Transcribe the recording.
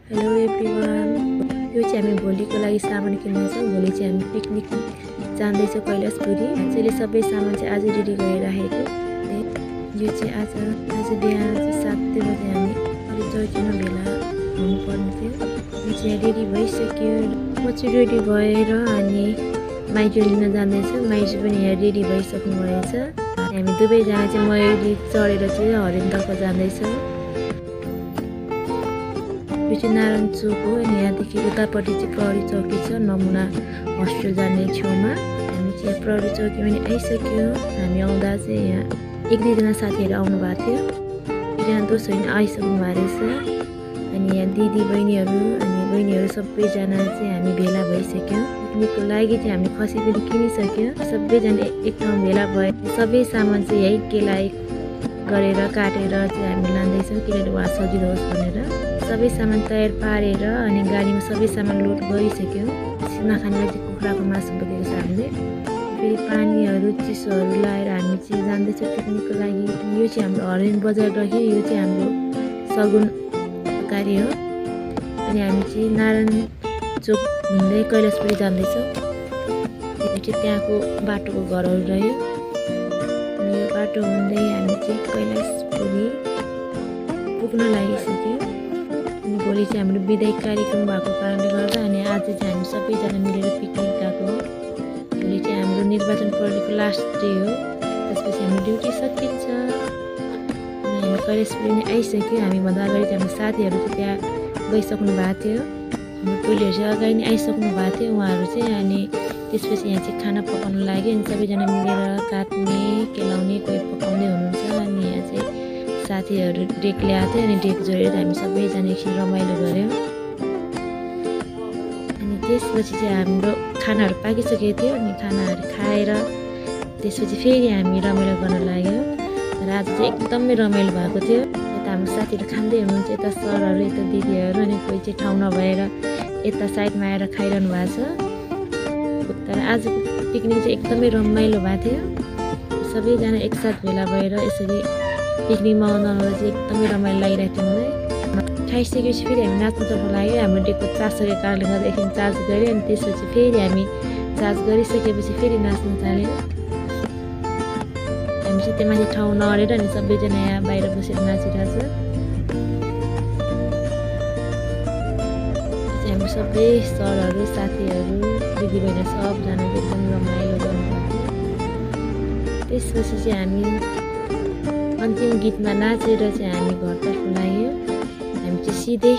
Hello everyone, यो चाहिँ हामी भोलिको लागि सामान किन्दैछौँ। भोलि चाहिँ हामी पिकनिक जाँदैछौँ कैलाशपुरी। त्यसैले सबै सामान चाहिँ आज रेडी गरेर राखेको। यो चाहिँ आज बिहान चाहिँ 7 बजे हामी अलिक जयचौरमा भेला हुनुपर्ने थियो। यो चाहिँ रेडी भइसक्यो। म चाहिँ रेडी भएर अनि माइजू लिन जाँदैछु। माइजू पनि यहाँ रेडी भइसक्नु भएछ। हामी दुवैजना चाहिँ मैले चढेर चाहिँ हरिणतर्फ जाँदैछौँ। यो चाहिँ नारायण चोक हो अनि यहाँदेखि उतापट्टि चाहिँ प्रहरी चौकी छ, नमुना हस्टेल जाने छेउमा। हामी चाहिँ यहाँ प्रहरी चौकीमा नि आइसक्यो। हामी आउँदा चाहिँ यहाँ 1-2जना साथीहरू आउनु भएको थियो। एकजना दोस्रो पनि आइसक्नु भएको रहेछ। अनि यहाँ दिदी बहिनीहरू सबैजना चाहिँ हामी भेला भइसक्यो। पिकनिकको लागि चाहिँ हामीले खसी पनि किनिसक्यो। सबैजना एक ठाउँ भेला भए सबै सामान चाहिँ यही केलाइ गरेर काटेर चाहिँ हामी लाँदैछौँ, किनभने उहाँ सजिलो होस् भनेर। सबै सामान तयार पारेर अनि गाडीमा सबै सामान लोड गरिसक्यो। नखानेलाई चाहिँ कुखुराको मासु बोकेको छ हामीले। फेरि पानीहरू चिसोहरू लाएर हामी चाहिँ जाँदैछौँ पिकनिकको लागि। यो चाहिँ हाम्रो हरिण बजार रह्यो। यो चाहिँ हाम्रो सगुन गाडी हो। अनि हामी चाहिँ नारायण चोक हिँड्दै कैलाशपुरी जाँदैछौँ। यो चाहिँ त्यहाँको बाटोको घरहरू रह्यो। अनि यो बाटो हुँदै हामी चाहिँ कैलाशपुरी पुग्न लागिसक्यो। अनि भोलि चाहिँ हाम्रो विदाई कार्यक्रम भएको कारणले गर्दा अनि आज चाहिँ हामी सबैजना मिलेर पिकनिक गएको हो। भोलि चाहिँ हाम्रो निर्वाचन प्रहरीको लास्ट डे हो। त्यसपछि हाम्रो ड्युटी सकिन्छ। अनि हामी कैलाशपुरी नै आइसक्यो। हामीभन्दा अगाडि चाहिँ हाम्रो साथीहरू चाहिँ त्यहाँ गइसक्नु भएको थियो। हाम्रो टोलीहरू चाहिँ अगाडि नै आइसक्नु भएको थियो उहाँहरू चाहिँ। अनि त्यसपछि यहाँ चाहिँ खाना पकाउन लाग्यो। अनि सबैजना मिलेर काट्ने केलाउने कोही पकाउँदै हुनुहुन्छ। अनि यहाँ चाहिँ साथीहरू डेक ल्याएको थियो। अनि डेक जोडेर हामी सबैजना एकछिन रमाइलो गऱ्यौँ। अनि त्यसपछि चाहिँ हाम्रो खानाहरू पाकिसकेको थियो। अनि खानाहरू खाएर त्यसपछि फेरि हामी रमाइलो गर्न लाग्यौँ। र आज चाहिँ एकदमै रमाइलो भएको थियो। यता हाम्रो साथीहरू खाँदै हुनुहुन्छ, यता सरहरू, यता दिदीहरू, अनि कोही चाहिँ ठाउँ नभएर यता साइडमा आएर खाइरहनु भएको छ। तर आजको पिकनिक चाहिँ एकदमै रमाइलो भएको थियो। सबैजना एकसाथ भेला भएर यसरी पिकनिकमा आउँदा चाहिँ एकदमै रमाइलो लागिरहेको थियो मलाई। खाइसकेपछि फेरि हामी नाच्नुतर्फ लाग्यो। हाम्रो डेकको चार्ज सकेको कारणले गर्दा एकछिन चार्ज गऱ्यो। अनि त्यसपछि फेरि हामी चार्ज गरिसकेपछि फेरि नाच्न थाल्यो। हामी चाहिँ त्यो माथि ठाउँ नअडेर अनि सबैजना यहाँ बाहिर बसेर नाचिरहेछ। हाम्रो सबै सरहरू, साथीहरू, दिदीबहिनी सबजना एकदम रमाइलो गर्नुभएको थियो। त्यसपछि चाहिँ हामी अन्तिम गीतमा नाचेर चाहिँ हामी घरतर्फ लाग्यो। हामी चाहिँ सिधै